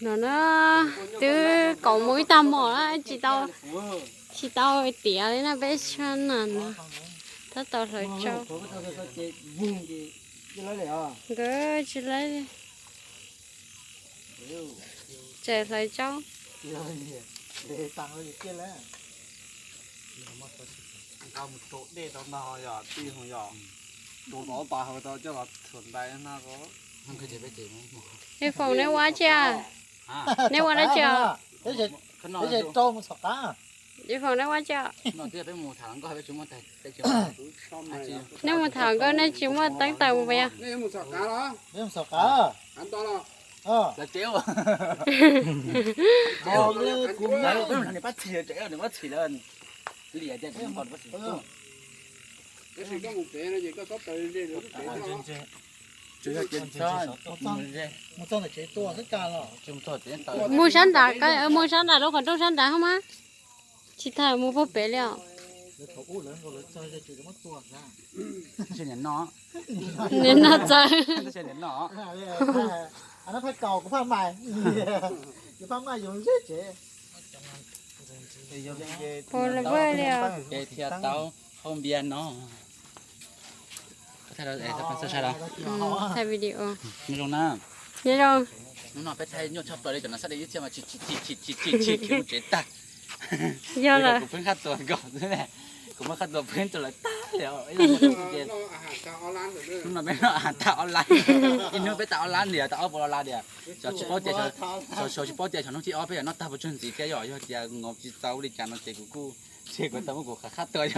No na, twb kaum mus ib tag hmo lawm, tsis tau, tsis tau tiav li na, peb sab na no. Tab tom hlawv tsau. Nkawd tsis laib li. Tseem hlawv tsau. Li Foom, neb ua tsi a? Neb ua dab tsi? Li Foom, neb ua tsi? Neb mus tham nkauj, neb tsis muaj teeb taws mus pas yog? Mus sab nrad, mus sab nrad rau qhov rooj sab nrad hos mas. Tsis tas mus puag pem li os. Nim no txawv. Puas lawm li os. Thaij video. Nyob zoo na. Nyob zoo. Hnub no peb thaij nyuaj tshaj plaws li, cov no sab dej ib txhia mas tsis khiv mus tsev tag. Yog lawm, kuv pheej qhab tua nkaus xwb, kuv muab qhab tua pheej rau lawv tag li. Hnub no peb noj tag ob lab, ib hnub peb tag ob lab ntiag, tag ob puas lo lab ntiag. Xyov tsis paub tias, xyov tsis paub tias xyov hnub thib ob peb yuav noj tag puas tsawg ntxiv thiab, yog, yog tias nkaus tsis tau ua li cas no ces kuv kuj, ces kuv tau muab kuv qhab tua yog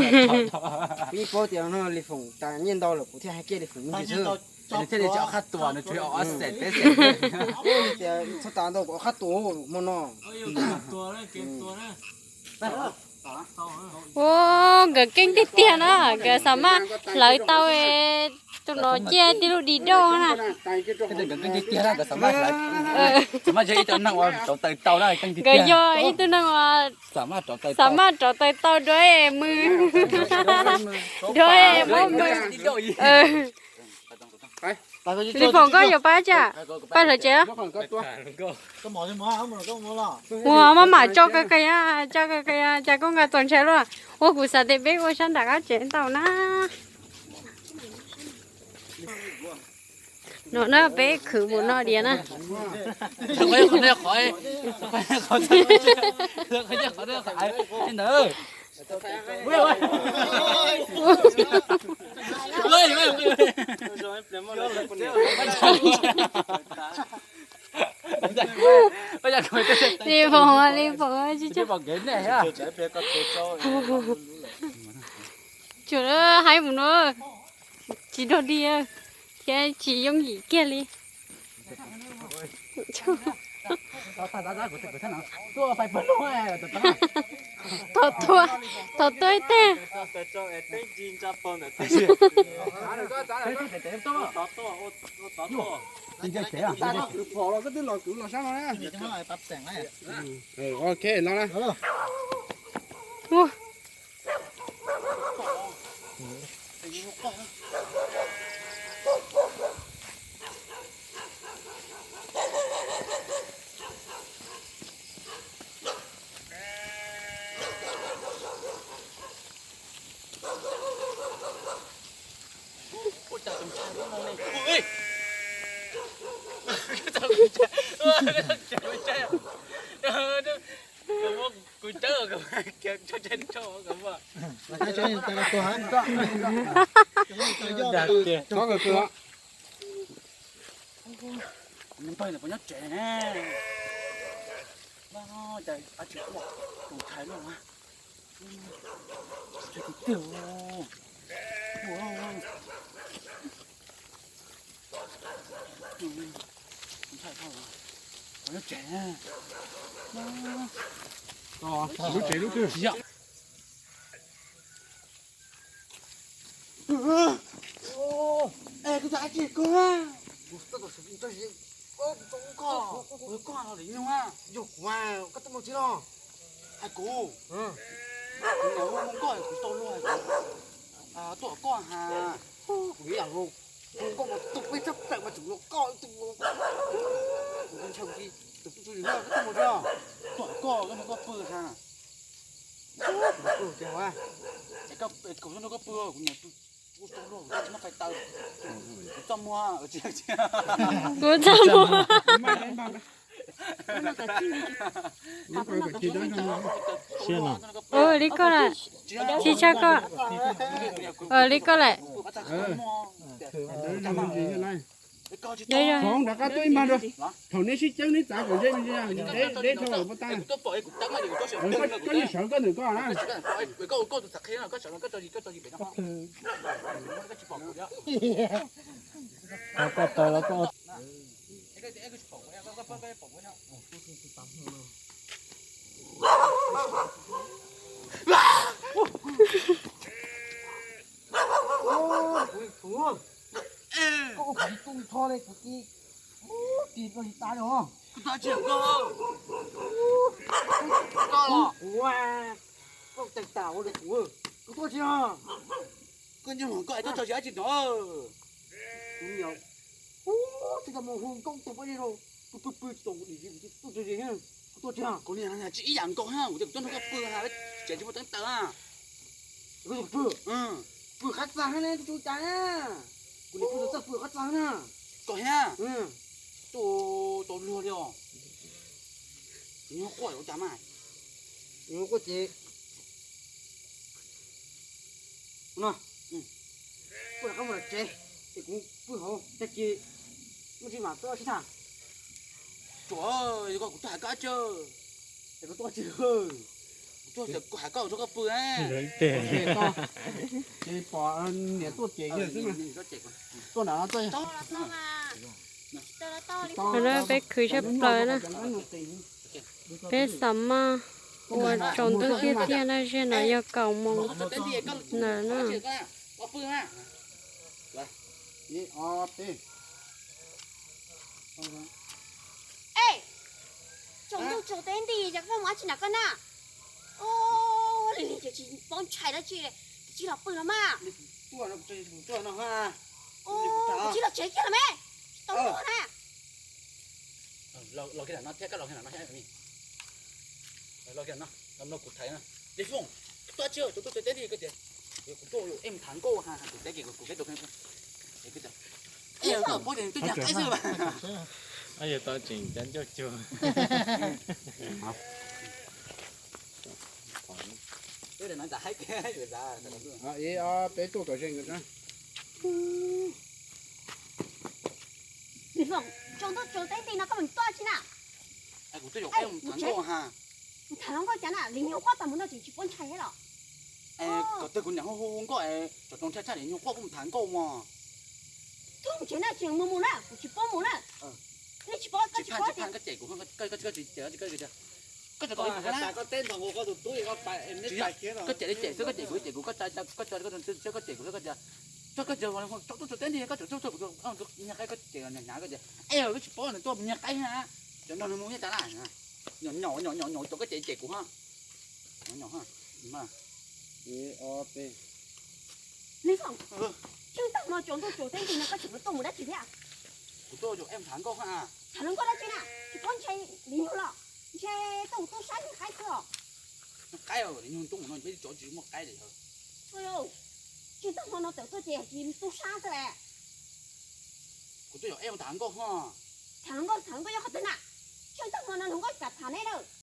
tau. Kuv yeej paub tias no Li Foom tas nyiaj ntau lawm kuv thiaj hais kiag Li Foom mus xwb. Nws thiaj li tsis ob qhab tua, nws tsuas ob xees peb xees. Tias txhob tas ntau kuv ob qhab tua hmo no. Ua, nkawd keej tiag tiag na, nkawd xav maj hlawv tau tus no ciaj tib lub di doj na. Nkawd yog ib tug neeg uas xav maj rauv taws tau dua mws, dua muab mws. Li Foom, koj yuav pab tsi? Pab hlawv tsev. Ua maj mam tso kawg kawg, tso kawg kawg, cas koj nqa txaus ntshai luaj. Ua kuv xav tias peb ua sab nram qab tsev ntau na. No na peb khwv mus no diam na. Li Foom, Li Foom, tsuas haib mus no, tsis dog dig thiab tsis yooj yim kiag li. Tos tuag, tos tuag ib teg. Ok, no na. Npawg nws puas nyob tsev ne? Cas ab tsis tuaj, tus ntxhais no mas tsev tiag tiag. Tus ntxhais no puas nyob tsev? Lub tsev lub twg? Es koj cov ab tsi koj? Kuv tab tom sawv tsees, koj, koj los li nyuag, yog kuv, koj tuaj mus tsis los? Hais kuv, kuv mus hu nkauj kuv tau luag hais kuv tuaj koj ha. Kuv ib yam hu nkauj mas tus peb tshaj plaws mas tseem los koj ib tug, kuv ntshaw kis. Tus pw tsuj yus no koj tuaj mus tso. Tuaj koj, koj nrog koj pw ha. Koj pw tiag hauv. Es koj, kuv nrog koj pw, kuv nyiam pw, pw tau luag, kuv tsis muaj qhais taw. Kuv txaj muag, tsis, tsis. Kuv txaj muag. Ua li koj lawm. Tsis tshaj koj. Ua li koj lawm. Hov nrad qab tuaj ib mag, thaum neb sib ceeb neb txav kom ze me ntsis, deb dhau lawm puas tag. Koj yeej sawv koj ntawm koj na. Koj taw los koj Kuv ua kuv tsis tu nrho li, kuv tis, ub, tis rau yus tas li os. Koj tuaj tsis koj, koj los, koj teeg tas ua li kuv, koj tuaj tsis os. Koj nyob hauv koj es koj tso zis dab tsi no? Kuv niam, ub, tsis tau mus hu nkauj tus pob zeb rau, pw pw pw tsis tau dim zis, kuv tuaj tso zis, koj tuaj tsis os. Kuv niam tsis ib yam nkaus na, kuv tias kuv tuaj nrog koj pw ha, tseem tsis muaj teeb taw na. Pw, pw qab txag ne, tsis ua cas na. Kuv niam pw txaj pw qab txag na. Koj thiab? Tuaj tau luag li os. Kuv nyob quaj ua cas mas. Kuv nyob quaj ces no, kuv rov qab mus tom tsev, ces kuv pw hauv tag kis, muaj tsis mam tuaj sib tham. Tsuas, yog koj kuv tuaj hais koj tsi, es kuv tuaj tsis, kuv tuaj kuv hais koj tso koj pw. Ces pom niam tuaj ces xwb mas. Tuaj nram no tuaj. Peb khwv siab plaws na. Peb xav maj ua tsaus ntuj tiag tiag na, zej no yog kaum moos ntawm na. Tsaus ntuj tsaus teb nti ces koj mus dab tsi nram koj na? Ua li li ces tsis paub ntshai dab tsi, tsis los pw los mas. Tsis los tsev kiag los me, tsis tau tuaj na. Los kiag no thiab, koj los kiag no thiab. Los kiag no, los mloog kuv tham na. Li Foom, tuaj tsis, tuaj tsis teb li koj tias, kuv tuaj mus tham nkauj ha, kuv teb kiag kuv teb rau, es koj paub tias tuaj nyag qaib xwb. Yog tau tseem cov ncauj cuag. Li Foom, tsaus ntuj tsaus teb nti no koj mus tuaj tsis na? Tham hluas nkauj cas na, li nyuag quaj tas mus no tseem tsis paub ntshai thiab los? Kom twg kuv niam hu hu nkauj, tsom tsoom tshaj tshaj li nyuag quaj kuj mus tham nkauj mog. Tub mus tsev na, tsis mus mus na, kuv tsis paub mus na. Nej tsis paub, koj tsis paub tias koj tsis cem, koj tsis koj teb ntog ua koj tus tub, koj cem li cem xwb, koj cem kuv li cem kuv, koj tsa koj tsa koj tsa koj cem kuv xwb, koj tias, koj cem kuv xwb, koj tias, tsaus ntuj tsaus teb nti koj tseem tuaj tsaus kuv, nyag qaib koj cem nyag nyag koj tias, es koj tsis paub nws tuaj nyag qaib na, cov nrog nws mus nyob tas laj, nyaum nyaum nyaum nyaum cov koj cem cem kuv ha. Li Foom, tseeb tag no tsaus ntuj tsaus teb nti no koj tseem tuaj mus dab tsi thiab? Kuv tuaj mus tham nkauj ha. Tham hluas nkauj dab tsi na? Tsis paub ntshai li nyuag los, ntshe tuaj mus tub sab li qaib xwb os. Qaib li nyuag tuaj mus no peb tsov tsis muaj qaib li. Tseeb tag hmo no tawm tuaj ces tsis tub sab xwb las. Kuv tuaj yog eb mus tham nkauj ho. Tham hluas nkauj, tham hluas nkauj yog qhov twg na? Tseeb tag hmo no hluas nkauj kam tham neb na.